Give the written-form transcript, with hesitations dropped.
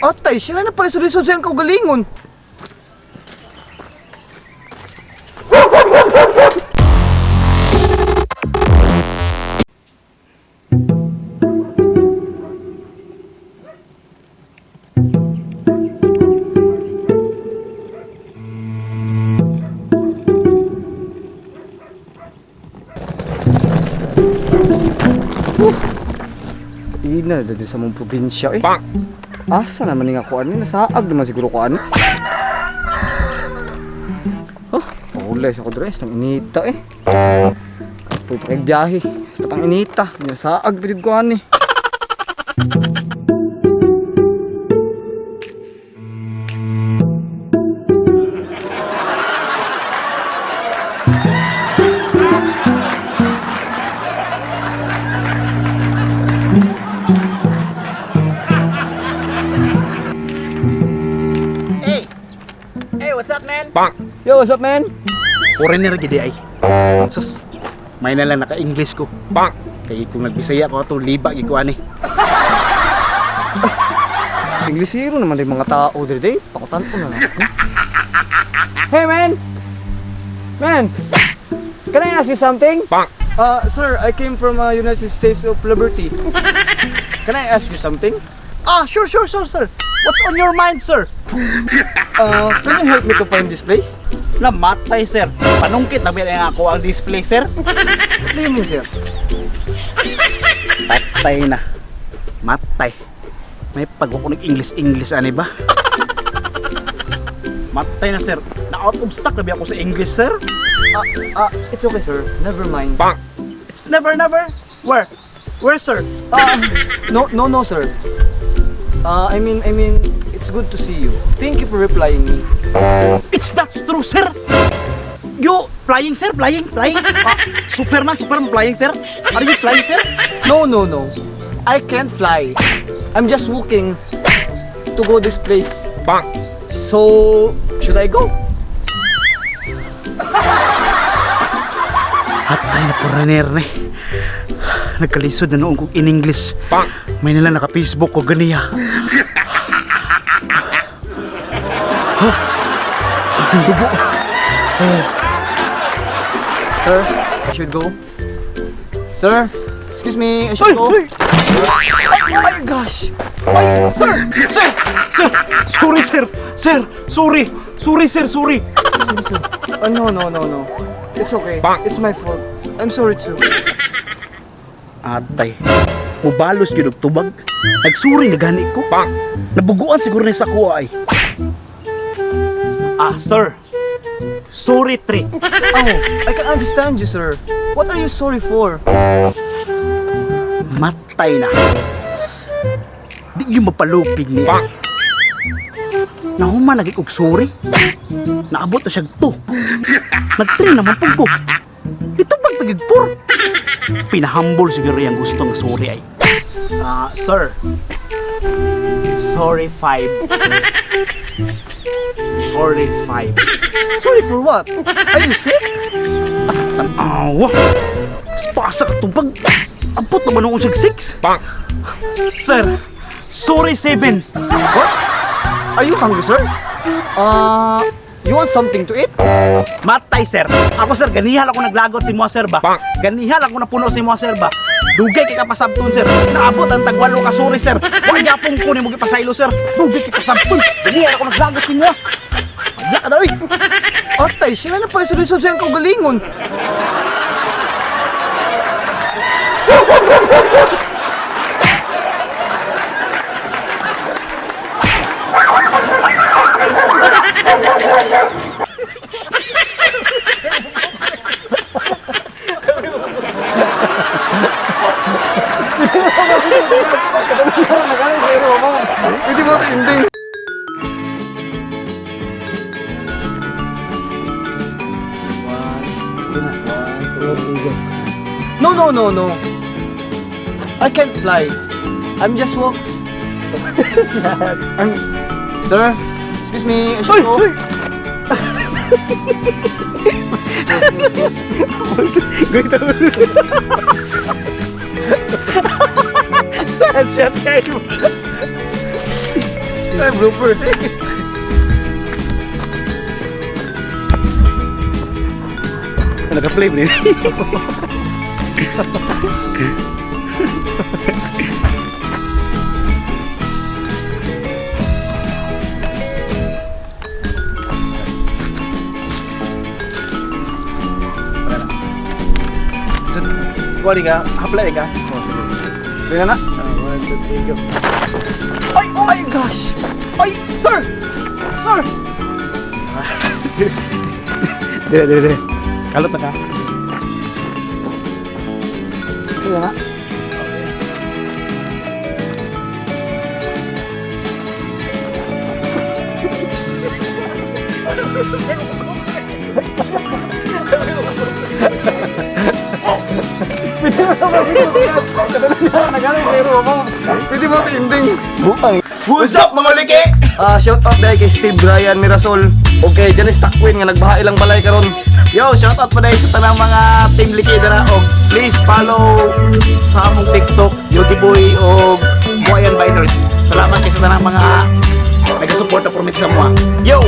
Atay, siya na palisod-lisod sa iyang kaugalingon. Ina na sa mong probinsya eh. Asa naman nga kuan ni, nasaag naman siguro kuan. Oh, ulay sa ko dress nang inita eh. Kapoy pa kay biyahe. Basta pang inita, nasaag pa jud kuan ni. Hey! Hey, what's up, man? Yo, what's up, man? Foreigner gid ay. Sus, may na lang naka-English ko. Kay kung nagbisaya ko ato liba gid ko ani. Inglesero naman din mga tao diri day. Pakutan ko na lang. Hey, man! Man! Can I ask you something? Sir, I came from United States of Liberty. Can I ask you something? Ah, sure, sure, sure, sir. What's on your mind, sir? Can you help me to find this place? Namatay, sir. Panungkit na ang ako ang display, sir. What do you mean, sir? Patay na. Matay. May pagkukunig English-English ani ba? Matay na, sir. Na out of stock na ba ako sa English, sir? It's okay, sir. Never mind. It's never, never. Where? Where, sir? No, no, no, sir. I mean, it's good to see you. Thank you for replying me. It's that's true, sir. You flying, sir? Flying, flying. Ah, Superman, Superman flying, sir. Are you flying, sir? No, no, no. I can't fly. I'm just walking to go this place. So, should I go? Atay na foreigner ni. Nagkalisod na noong kong in English. May nila naka-Facebook ko ganiya. Ha? Ang dugo. Sir, I should go. Sir, excuse me, I should go. Oh my gosh! Ay, sir! Sir! Sir! Sorry, sir! Sir! Sorry! Sorry, sir! Sorry! Oh, no, no, no, no. It's okay. It's my fault. I'm sorry too. Atay, mubalos gyud og tubag. Nagsuri na gani ko. Nabuguan siguro ni sa kuha ay. Ah, sir. Sorry, tre. Oh, I can understand you, sir. What are you sorry for? Matay na. Di yung mapalupig niya. Nahuman lagi og sorry. Naabot na siyag to. Nag-three naman pag ko. Ito bang pagigpur? Pinahambol siguro yung gusto ng sorry ay. Ah, sir. Sorry, five. Sorry, five. Sorry for what? Are you sick? Tanawa! Pasa ka tubag! Abot naman noon siyag six! Sir! Sorry, seven! What? Are you hungry, sir? You want something to eat? Matay, sir! Ako, sir, ganihal ako naglagot si mo, sir ba? Ganihal ako napuno si mo, sir ba? Dugay kay kapasabton, sir! Naabot ang tagwalo ka, sorry, sir! Wa yapong ko ni mo gipasaylo, sir! Dugay kay kasabton! Ganihal ako naglagot si mo! Wala ka daw, eh! Atay, siya na palisod-lisod sa iyang kaugalingon. Pwede mo ito ending. No, no, no, no. I can't fly. I'm just walk. I'm... Sir, excuse me, I should go. Sad shot kayo! Ay, bloopers eh. Naka-play ba rin? So, kuha rin ka? Hapla rin ka? Pwede na. One, two, three, go. Ay, oh my gosh! Ay, sir! Sir! Dire, dire, dire. Kalot na ka. Pwede na. Pwede mo ending. Buang. What's up, mga liki? Ah, shout out dahil kay Steve Brian Mirasol o kay Janice Takwin nga nagbaha ilang balay karon. Yo, shout out pa dahil sa tanang mga team liki dara og please follow sa among TikTok, Yogi Boy og Buayan Biners. Salamat kay sa tanang mga nagasuporta permit sa mga. Yo!